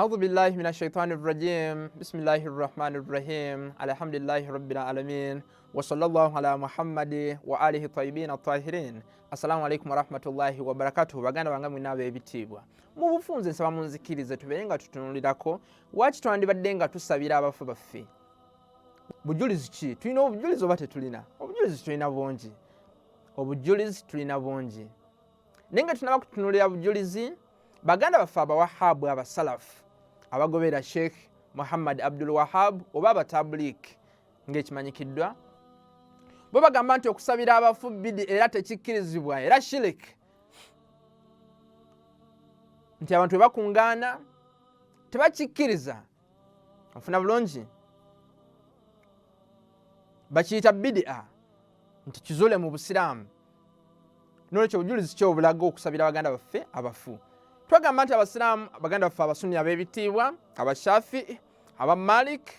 Audhu billahi min ashaitani rajim. Bismillahi rrahmani rrahim. Alhamdulillahi rabbil alamin wa sallallahu ala Muhammadi wa alihi tayyibin atahirin. Assalamu alaikum warahmatullahi wabarakatuhu. Baganda bange mwina ab'ebitiibwa, mu bufunze nsaba munzikirize tubeere nga tutunulirako waki twandibadde nga tusabira abafu baffe. Bujulizi ki tulina? Obujulizi oba tetulina obujulizi? Tulina bungi obujulizi, tulina bungi, naye nga tunaba kutunulira bujulizi, baganda baffe Abawahabu, Abasalafu abagobera Sheikh Muhammad Abdul Wahab oba Abatabulik ng'ekimanyikiddwa, bo bagamba nti okusabira abafu bidi era tekikkirizibwa era shirik, nti abantu bwe bakungaana tebakikkiriza. Ofuna bulungi, bakiyita bidia nti kizuule mu Busiraamu. Nolwekyo obujulizi ki obulaga okusabira baganda baffe abafu? Twagamba nti Abasiraamu, baganda baffe Abasunni ab'ebitiibwa, Abashafi, Abamalik,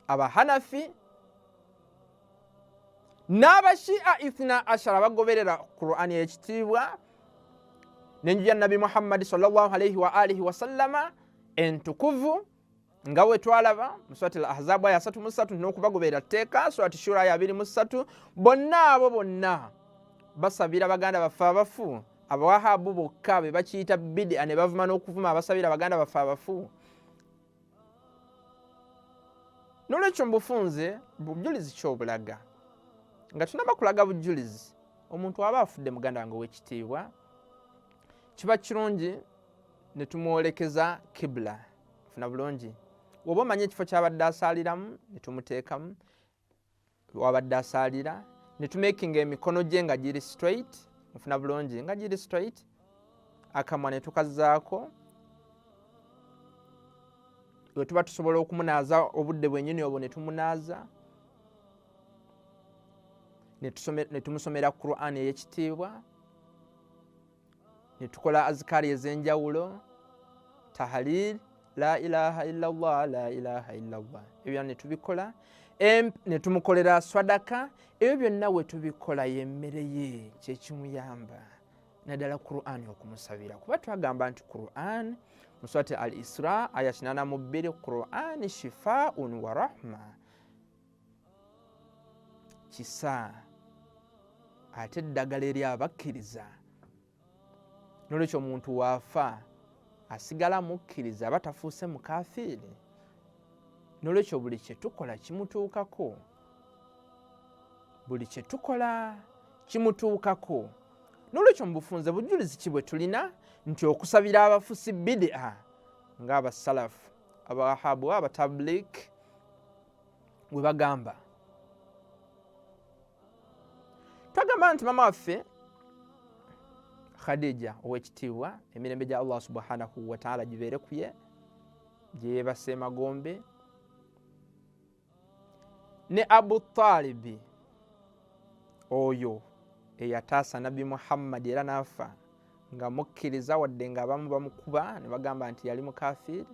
Abahanafi n'Abashia ithna ashara bagoberera Qur'ani y'ekitiibwa n'enju ya Nabi Muhammadi sallallahu alaihi wa alihi wasallama entukuvu, nga we twalaba mu Surati Al Ahzabu aya 33 n'okubagoberera tteeka, Surati Shura aya 23. Bonna abo bonna basabira baganda baffe abafu. Abawahabu bokka be bakiyita bidia ne bavuma n'okuvuma abasabira baganda baffe abafu. Nolwekyo mubufunze, bujulizi kyobulaga nga tunaba kulaga bujulizi, omuntu aba afudde, muganda wange ow'ekitiibwa, kiba kirungi ne tumwolekeza kibula. Funa bulungi, woba omanyi ekifo kyabadde asaaliramu, ne tumuteekamu wabadde asaalira, ne tumakinga emikono gye nga giri straight. Nfuna bulungi, nga giri straight, akamwa ne tukazaako. Bwe tuba tusobola okumunaaza obudde bwenyini obwo, ne tumunaaza, ne tumusomera Quran ey'ekitiibwa, ne tukola azikaari ez'enjawulo, tahalil, la ilaha illallah, la ilaha illallah, ebyo ne tubikola, ne tumukolera swadaka. Ebyo byonna we tubikola, yemmere ye, kyekimuyamba naddala Quran okumusabira, kuba twagamba nti Quran mu Surati Al Isra aya 82, Quran shifaun wa rahma, kisa ate eddagala eri abakkiriza. Nolwekyo omuntu waafa asigala mukkiriza, aba tafuuse mukafiiri. Nolwekyo buli kyetukola kimutuukako, buli kyetukola kimutuukako. Nolwekyo mu bufunze, bujulizi ki bwe tulina nti okusabira abafu si bidia ng'Abasalafu, Abawahabu, Abatablik bwe bagamba? Twagamba nti mama waffe Khadija ow'ekitiibwa, emirembe gya Allah subhanahu wataala gibeere kuye, gyeyebasa emagombe, ne Abu Talibi oyo eyataasa Nabbi Muhammadi era n'afa nga mukkiriza, wadde nga abamu bamukuba ne bagamba nti yali mukafiiri.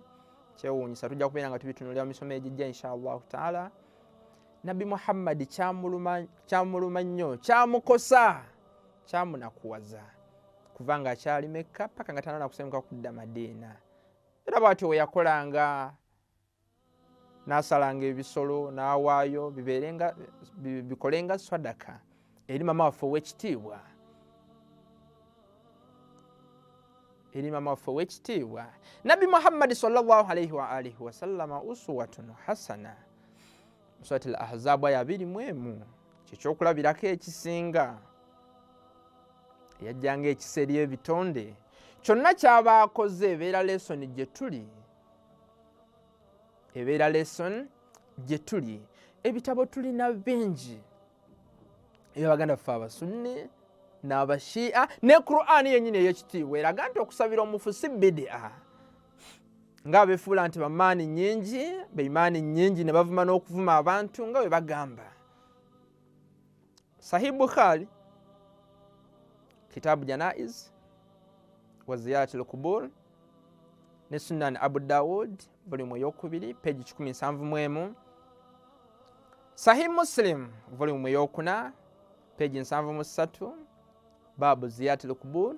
Kyewuunyisa, tujja kubeera nga tubitunulira mu misomo egijja insha Allahu taala. Nabbi Muhammadi kyamuluma nnyo, kyamukosa, kyamunakuwaza kuva nga akyali Mekka paka nga tanana kusenguka kudda Madiina. Era bwatyo we yakolanga, n'asalanga ebisolo n'awaayo bibeerenga bikolenga swadaka eri mama waffe ow'ekitiibwa, eri mama waffe ow'ekitiibwa Nabbi Muhammadi sallallahu alaihi wa alihi wasallama, uswatun hasana. Surati Al Ahzabu aya 21, kyekyokulabirako ekisinga, eyajjanga ekisa eri ebitonde. Kyonna kyaba akoze ebeera lesson gye tuli, ebeera lesson gye tuli. Ebitabo tulina bingi ebyabaganda baffe Abasunni n'Abashia, ne Qur'ani yennyini ey'ekitiibwa eraga nti okusabira omufu si bidia, ng'abeefuula nti bamaani nnyingi, beimaani nnyingi, ne bavuma n'okuvuma abantu nga bwe bagamba. Sahih Bukhari, Kitabu Janaiz wa Ziyarati Lkubur, ne Sunan Abu Dawud volumu eyokubiri page 171, Sahih Muslim volumu eyokuna page 73, babu ziyarati lkubur.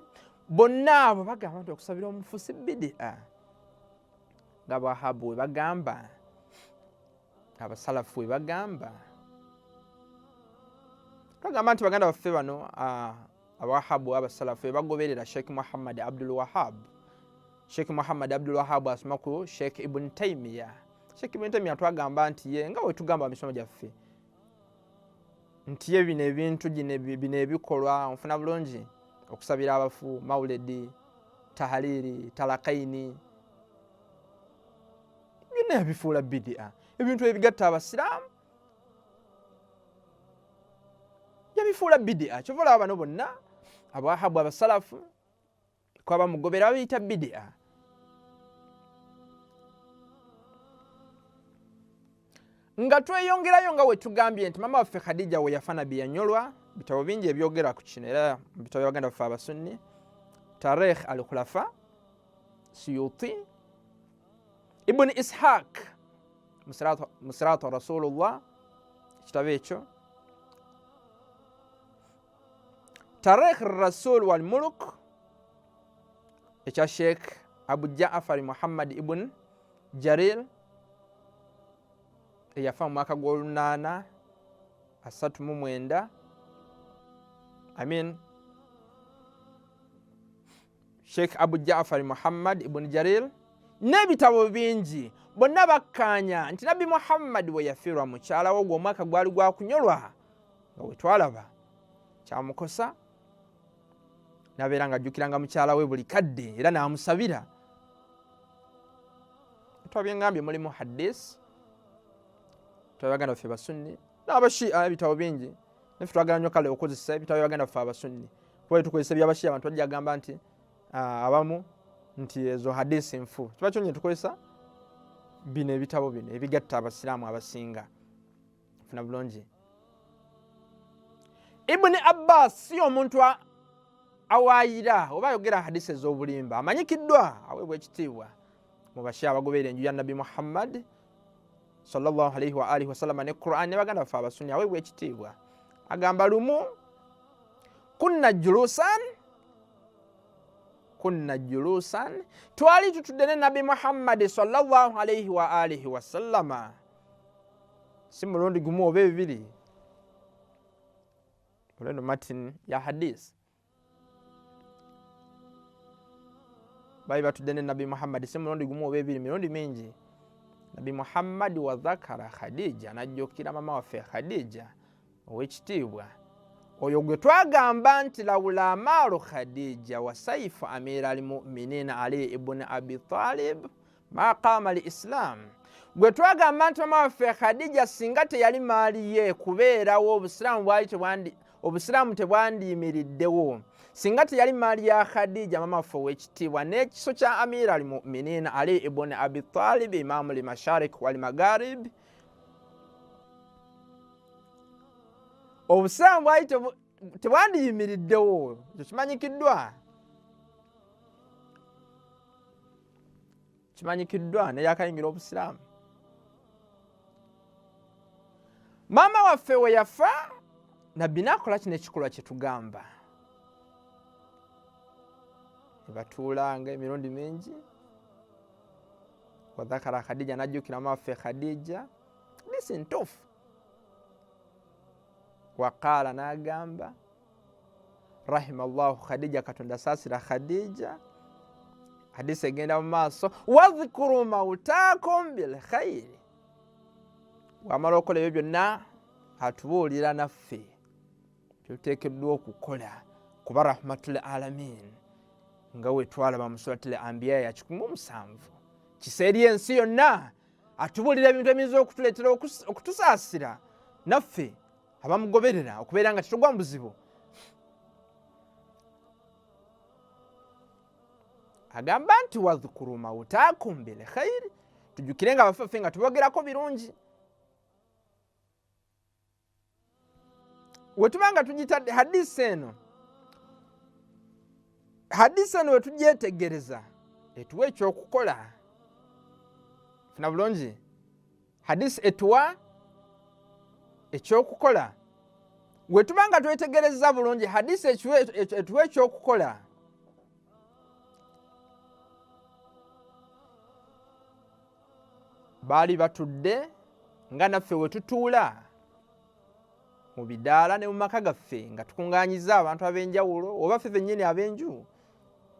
Bonna abo bagamba nti okusabira omufu si bidia, nga bawahabu we bagamba, abasalafu we bagamba. Twagamba nti baganda baffe bano abawahabu abasalafu we bagoberera Sheikh Muhammad Abdul Wahab. Sheikh Muhammad Abdul Wahab asoma ku Sheikh Ibn Taymiya. Sheikh Ibn Taymiya twagamba nti ye nga wetugamba mu misomo gyaffe nti ye bino ebintu bino ebikolwa onfuna bulungi, okusabira abafu, mauledi, tahaliri, talakaini, byonna yabifuula bidia. Ebintu ebigatta abasiraamu yabifuula bidia. Kyova olaba bano bonna abawahabu abasalafu kwaba mugobera babiyita bidia. Nga tweyongerayo nga wetugambye nti mama waffe Khadija we yafa nabbi yanyolwa, bitabo bingi ebyogera ku kino, era mu bitabo byabaganda baffe abasunni, Tarikh al Khulafa, Suyuti, Ibn Ishaq Musiratu Rasulullah, ekitabo ekyo Tarikh Rasul wal Muluk ekya Sheikh Abu Jaafari Muhammad Ibn Jarir eyafa mu mwaka gw'olunaana asatu mu mwenda, I mean Sheikh Abu Jaafari Muhammad Ibn Jarir, n'ebitabo bingi. Bonna bakkaanya nti Nabbi Muhammad bwe yafiirwa mukyala we, ogwo omwaka gwali gwakunyolwa, nga we twalaba kyamukosa nabeera nga ajjukiranga mukyala we buli kadde era n'amusabira. Twabyengambye mulimu hadis, twabaganda baffe basunni n'abashia, ebitabo bingi. Naffe twagala nnyo kale okukozesa ebitabo byabaganda baffe abasunni, kuba tukozesa ebyabashia abantu bajja gamba nti abamu nti ezo hadisi nfu. Kiba kyonye tukozesa bino ebitabo bino ebigatta abasiraamu abasinga. Funa bulungi. Ibuni Abbas si omuntu awaayira oba ayogera hadisi ez'obulimba, amanyikiddwa, aweebwa ekitiibwa mu bashia abagoberera enju ya Nabbi Muhammad sallallahu alaihi wa alihi wasallama ne Quran ne baganda baffe abasunni, aweebwa ekitiibwa. Agamba lumu kunna julusan, kunna julusan, twali tutudde ne Nabbi Muhammad sallallahu alaihi wa alihi wasallama, si mulundi gumu oba ebibiri. Olweno Martin ya hadis, bali batudde ne Nabbi Muhammadi si mulundi gumu oba ebiri, mirundi mingi. Nabbi Muhammadi wa dhakara Khadija, najjukira mama waffe Khadija owekitiibwa, oyo gwe twagamba nti lawula maalu Khadija wa saifu amira almuminina Ali ibuni Abi Talib ma qama li Islam, gwe twagamba nti mama waffe Khadija singa teyali maali ye kubeerawo, obusiraamu bwali tebwandi, obusiraamu tebwandiyimiriddewo singa teyali maali ya Khadija mama waffe owekitiibwa n'ekiso kya amira almuminina Ali ibuni Abi Talib imamu limasharik walmagarib, obusiraamu bwali tebwandiyimiriddewo. Ekyo kimanyikiddwa, kimanyikiddwa naye akayingira obusiraamu. Maama waffe we yafa, nabbi naakola kino ekikolwa kye tugamba, ne batuulanga emirundi mingi. Wadhakara Khadija, najjukira maama waffe Khadija, disi ntuufu. Waqaala, n'agamba rahima llahu Khadija, Katonda saasira Khadija. Hadisi egenda mu maaso, wadhkuru mautaakum bilkhairi. Wamala okukola ebyo byonna, atubuulira naffe byetuteekeddwa okukola kuba rahmatul alamin, nga wetwalaba mu suratul ambiya ya 107, kisa eri ensi yonna. Atubuulira ebintu ebiyinza okutuleetera okutusaasira naffe abamugoberera okubeera nga tetugwa mu buzibu. Agamba nti wadhkuru mautaakum bilkhairi, tujjukire nga abafu baffe nga tubogerako birungi. Wetuba nga tugitadde hadisi eno, hadisi eno wetugyetegereza etuwa ekyokukola. Funa bulungi, hadisi etuwa ekyokukola. Wetuba nga twetegereza bulungi hadisi etuwa ekyokukola. Baali batudde nga naffe we tutuula mu bidaala ne mu maka gaffe nga tukuŋŋaanyiza abantu ab'enjawulo oba ffe bennyini ab'enju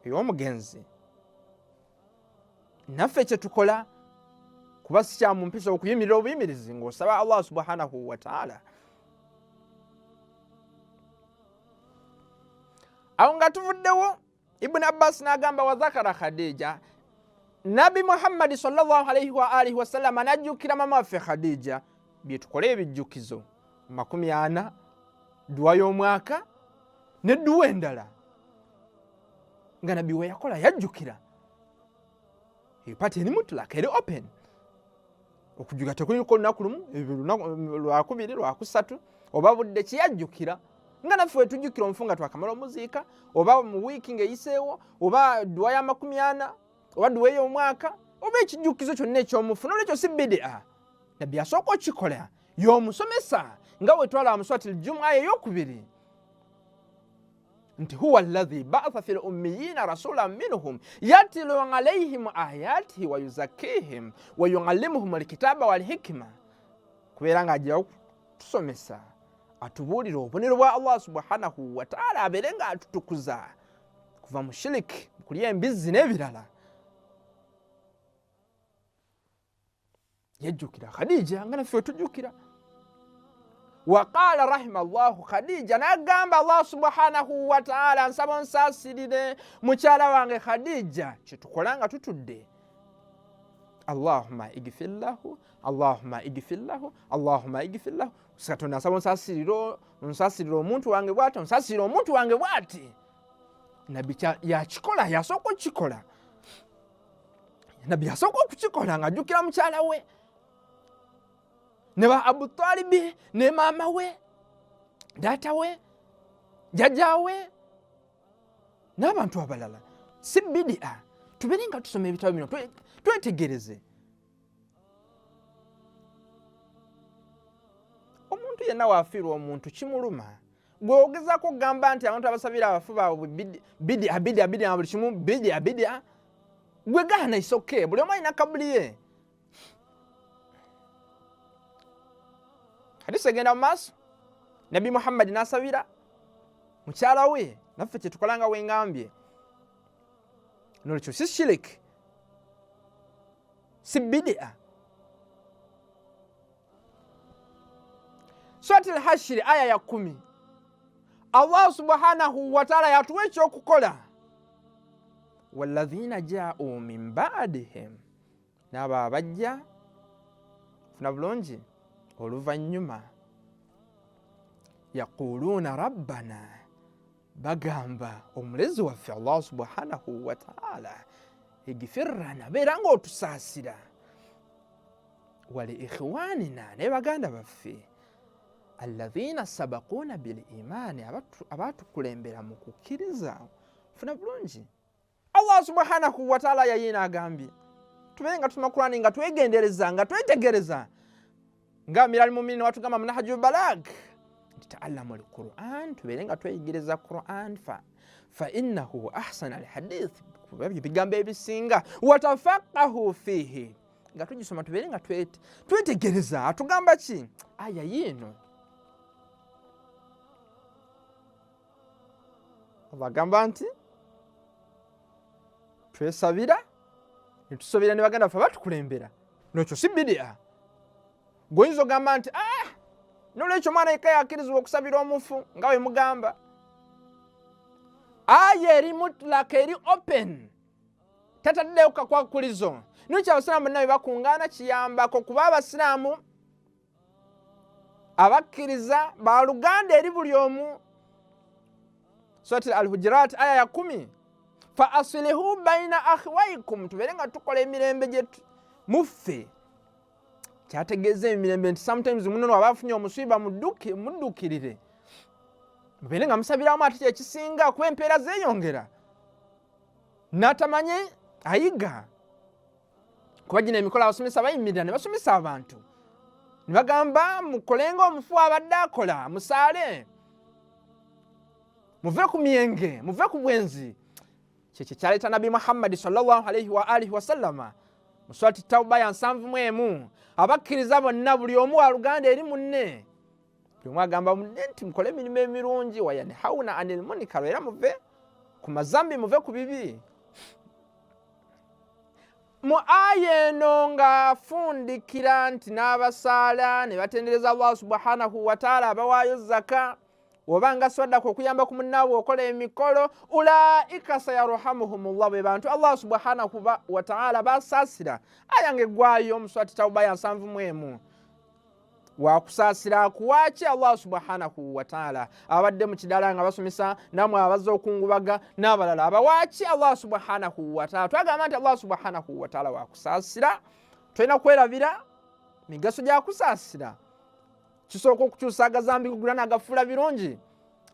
ey'omugenzi. Naffe kye tukola kuba si kya mu mpisa okuyimirira obuyimirizi ng'osaba Allah subhanahu wa taala. Awo nga tuvuddewo, Ibuni Abbas n'agamba wadhakara Khadija, Nabbi Muhammadi sallallahu alaihi wa alihi wasallama n'ajjukira mama waffe Khadija. Bye tukola ebijjukizo 40, dduwa y'omwaka ne dduwa endala nga nabbi we yakola yajjukira. Eyo part eri mutlaka, eri open. Okujjuka tekuliko olunaku lumu, lwakubiri, lwakusatu oba budde kiyajjukira, nga naffe wetujjukira omufu nga twakamala omuziika oba mu wiiki ng'eyiseewo, oba dduwa ya 40 oba dduwa ey'omwaka oba ekijjukizo kyonna eky'omufu. Nolwekyo si bidia, nabbi asooka okikola y'omusomesa nga wetwala amuswati ljumua eyokubiri nti huwa alladhi ba'atha fil ummiyina rasulan minhum yatlu alayhim ayatihi wa yuzakkihim wa yuallimuhum alkitaba walhikima, kubeera nga ajja okutusomesa atubuulire obubonero bwa Allah subhanahu wataala, abeere nga atutukuza kuva mu shiriki, kulya embizzi n'ebirala. Yajjukira Khadija nga naffe wetujjukira. Waqala rahima llahu Khadija, n'agamba Allah subhanahu wataala, nsaba onsaasirire mukyala wange Khadija. Kyetukola nga tutudde, Allahumma igfir lahu, Allahumma igfir lahu, Allahumma igfir lahu. Katonda nsaba onsaasirire, onsaasirire omuntu wange bwati, onsaasirire omuntu wange bwati. Nabbi yakikola, yasooka okukikola. Nabbi yasooka okukikola ng'ajjukira mukyala we ne ba Abutalibi ne maama we, taata we, jjajja we n'abantu abalala. Si bidia, tubeere nga tusoma ebitabo bino twetegereze. Omuntu yenna waafiirwa omuntu kimuluma, gwe ogezaako okugamba nti abantu abasabira abafu baabwe bidia bidia bidia buli kimu bidia bidia, gwe gaana isoke. Buli omu alina kabuli ye. Hadisi egenda mu maaso, Nabbi Muhammadi n'asabira mukyala we, naffe kyetukola nga wengambye. Nolwekyo si shirik, si bidia. Surat al-Hashiri aya ya 10, Allah subhanahu wataala yatuwa ekyokukola, walladhina jau min badihim, n'abo abajja funa bulungi oluvannyuma, yaquluuna rabbana, bagamba omulezi waffe Allah subhanahu wataala, igfirrana, beera nga otusaasira, wali ikhwanina, naye baganda baffe, alladhina sabaquuna bil imaani, abatukulembera mu kukkiriza. Funa bulungi, Allah subhanahu wataala yayiina agambye tubeere nga tusoma Kurani nga twegendereza, nga twetegereza, nga Amira al-Muminin watugamba mu Nahjul Balag nti taallamu al-Quran, tubeere nga tweyigiriza Quran, fa innahu ahsana alhadith, kuba bye bigambo ebisinga, watafaqahu fihi, nga tugisoma tubeere nga twetegereza atugamba ki aya yiino. Bagamba nti twesabira netusobera ne baganda baffe batukulembera. Nokyo si bidia. Gweoyinza ogamba nti ah, nolwekyo omwana yekka yakkirizibwa okusabira omufu, nga bwe mugamba aya eri mutlaka, eri open, tataddeyo kakwakulizo. Nokyo abasiraamu bonna bwe bakungaana kiyambako, kuba abasiraamu abakkiriza baluganda eri buli omu. Surat Al-Hujurat aya ya 10, fa aslihu baina akhwaikum, tubeere nga tukola emirembe gye muffe. Kyategeeza emirembe nti sometimes munono aba afunye omusiiba, muddukirire, mubeere nga musabiramu, ate kyekisinga kuba empeera zeeyongera. N'atamanye ayiga, kuba gino emikolo abasomesa bayimirira ne basomesa abantu ne bagamba mukolenga omufu abadde akola, musaale, muve ku myenge, muve ku bwenzi. Kyekyo kyaleeta Nabbi Muhammadi sallallahu alaihi wa alihi wasallama. Mu Surati Tauba ya 71, abakkiriza bonna buli omu wa luganda eri munne, buli omu agamba munne nti mukole emirimu emirungi, wayanhauna anil munkar, era muve ku mazambi, muve ku bibi. Mu aya eno ng'afundikira nti n'abasaala ne batendereza Allah subhanahu wataala, abawaayo zaka oba nga swadaka okuyamba ku munnaabwe okola emikolo, ulaika sayarhamuhumullah, be bantu Allah subhanahu wataala basaasira. Aya nga eggwayo mu Surati Tauba ya 71, wakusaasira akuwaaki Allah subhanahu wataala. Abadde mu kidala nga basomesa namwe abazze okungubaga n'abalala, abawaaki Allah subhanahu wataala. Twagamba nti Allah subhanahu wataala wakusaasira, tolina kwerabira migaso gyakusaasira. Kisooka okukyusa agazambi gugula n'agafuula birungi.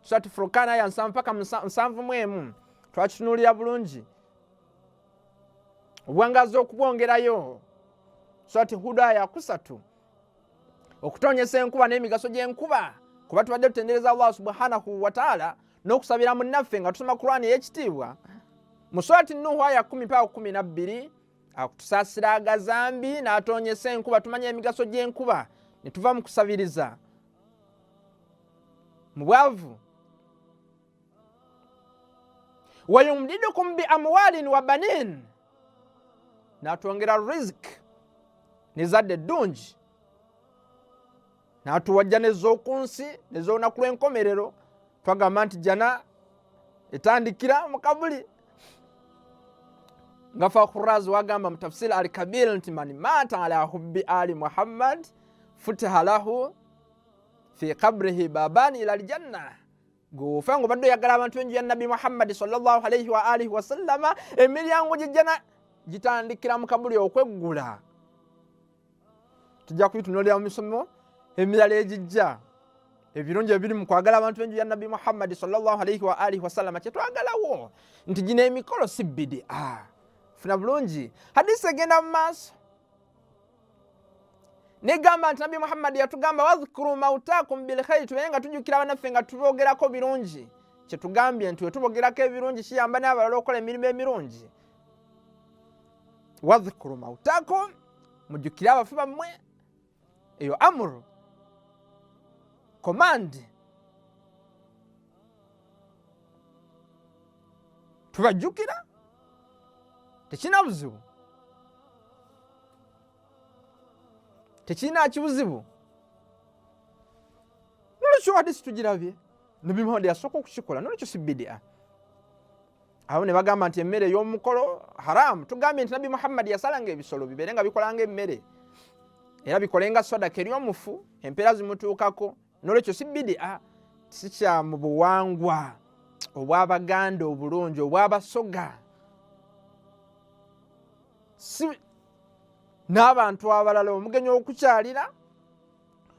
Surati Furukana aya 70 paka 71, twakitunuulira bulungi obwangazi okubwongerayo. Surati Huda aya 3, okutonyesa enkuba n'emigaso gy'enkuba, kuba tubadde tutendereza Allah subhanahu wataala n'okusabira munnaffe nga tusoma Kurani ey'ekitiibwa. Mu Surati Nuhu aya 10 paka 12, akutusaasira agazambi n'atonyesa enkuba, tumanya emigaso gy'enkuba ne tuva mu kusabiriza mu bwavu. Wayumdidukum bi amwalin wa banin, n'atwongera rizik nezadde eddungi, n'atuwajja nez'oku nsi nez'olunaku lw'enkomerero. Twagamba nti jana etandikira mu kabuli, nga Fakhurazi wagamba mu Tafsir al Kabir nti man mata ala hubbi ali Muhammad futiha lahu fi kabrihi babani ila aljanna. Gweofa nga obadde oyagala abantu b'enju ya Nabbi Muhammadi sallallahu alaihi wa alihi wasallama, emiryango gyejjana gitandikira mu kabuli okweggula. Tujja kubitunulira mu misomo emirala egijja, ebirungi ebiri mu kwagala abantu b'enju ya Nabbi Muhammadi sallallahu alaihi wa alihi wasallama. Kyetwagalawo nti gino emikolo si bidia. Funa bulungi hadisi egenda mu maaso negamba nti Nabbi Muhammadi yatugamba wadhkuru mautakum bilkhairi, tubeere nga tujjukira banaffe nga tubogerako birungi. Kyetugambye nti wetubogerako ebirungi kiyamba n'abalala okukola emirimu emirungi. Wadhkuru mautakum, mujjukire abafu bammwe. Eyo amuru, command, tubajjukira, tekirina buzibu, tekirina kibuzibu. Nolwekyo hadisi tugirabye, Nabi Muhammad yasooka okukikola, nolwekyo si bidia. Abo ne bagamba nti emmere ey'omukolo haramu. Tugambye nti Nabbi Muhammadi yasalanga ebisolo bibeere nga bikolanga emmere, era bikolenga sadaka eri omufu, empeera zimutuukako. Nolwekyo si bidia, si kya mu buwangwa obw'Abaganda obulungi, obw'Abasoga, si n'abantu abalala. Omugenyi okukyalira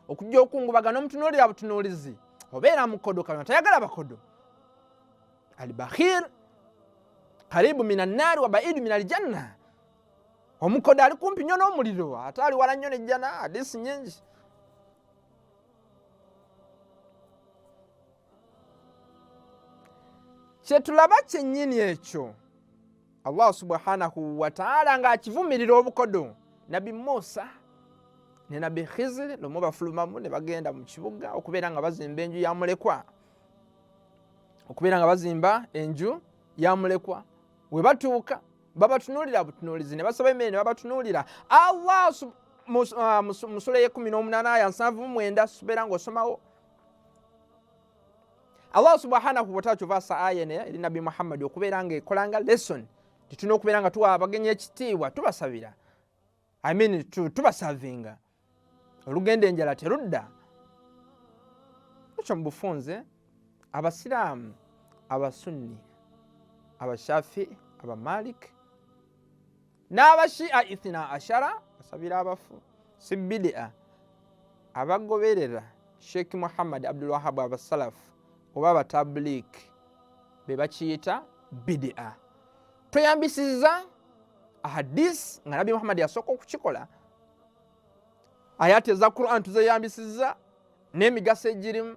okujja okungubaga n'omutunuulira butunuulizi, obeera mukodo. Katonda tayagala bakodo. Albakhir karibu min annaari wa baidu min aljanna, omukodo ali kumpi nnyo n'omuliro ate ali wala nnyo nejjana. Hadisi nyingi. Kyetulaba kyennyini ekyo Allah subhanahu wataala ng'akivumirira obukodo. Nabi Musa ne Nabi Khiziri lumu bafulumamu ne bagenda mu kibuga okubeera nga bazimba enju ya mulekwa, okubeera nga bazimba enju ya mulekwa. We batuuka babatunuulira butunuulizi, ne basaba emmere ne babatunuulira. Allah mu sula y'e18 aya 79, subeera ng'osomawo, Allah subhanahu wataala kyova asa aya eno eri Nabbi Muhammadi okubeera nga ekolanga lesson, tetulina okubeera nga tuwa abagenyi ekitiibwa, tubasabira, I mean, tubasavinga. Olugenda enjala terudda. Ekyo mu bufunze, Abasiraamu Abasunni, Abashafi, Abamalik n'Abashia ithina ashara basabira abafu, si bidia. Abagoberera Sheikh Muhammad Abdul Wahab, abasalafu oba abatabulik, be bakiyita bidia. Tweyambisiza ahadis nga Nabbi Muhammad yasooka okukikola, ayati eza Quran tuzeyambisiza n'emigaso egirimu.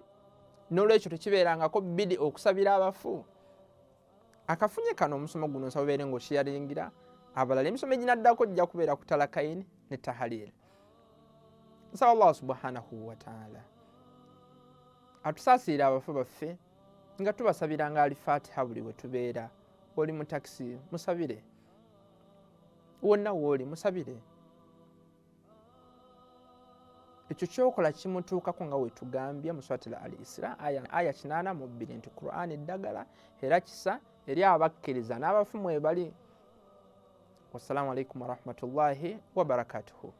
N'olwekyo tekibeerangako bidi okusabira abafu. Akafunye kano omusomo guno, nsaba obeere ng'okyeyalingira Abalala emisomo eginaddako gijja kubeera ku talakaini ne tahalil. Nsaba Allah subhanahu wataala atusaasirire abafu baffe nga tubasabiranga Alifatiha buli we tubeera. Oli mu takisi musabire, wonna wooli musabire. Ekyo kyokola kimutuukako nga wetugambye mu Suratul Al Isra aya 82 nti Qur'ani ddagala era kisa eri abakkiriza n'abafu mwebali. Wassalamu alaikum warahmatullahi wabarakatuhu.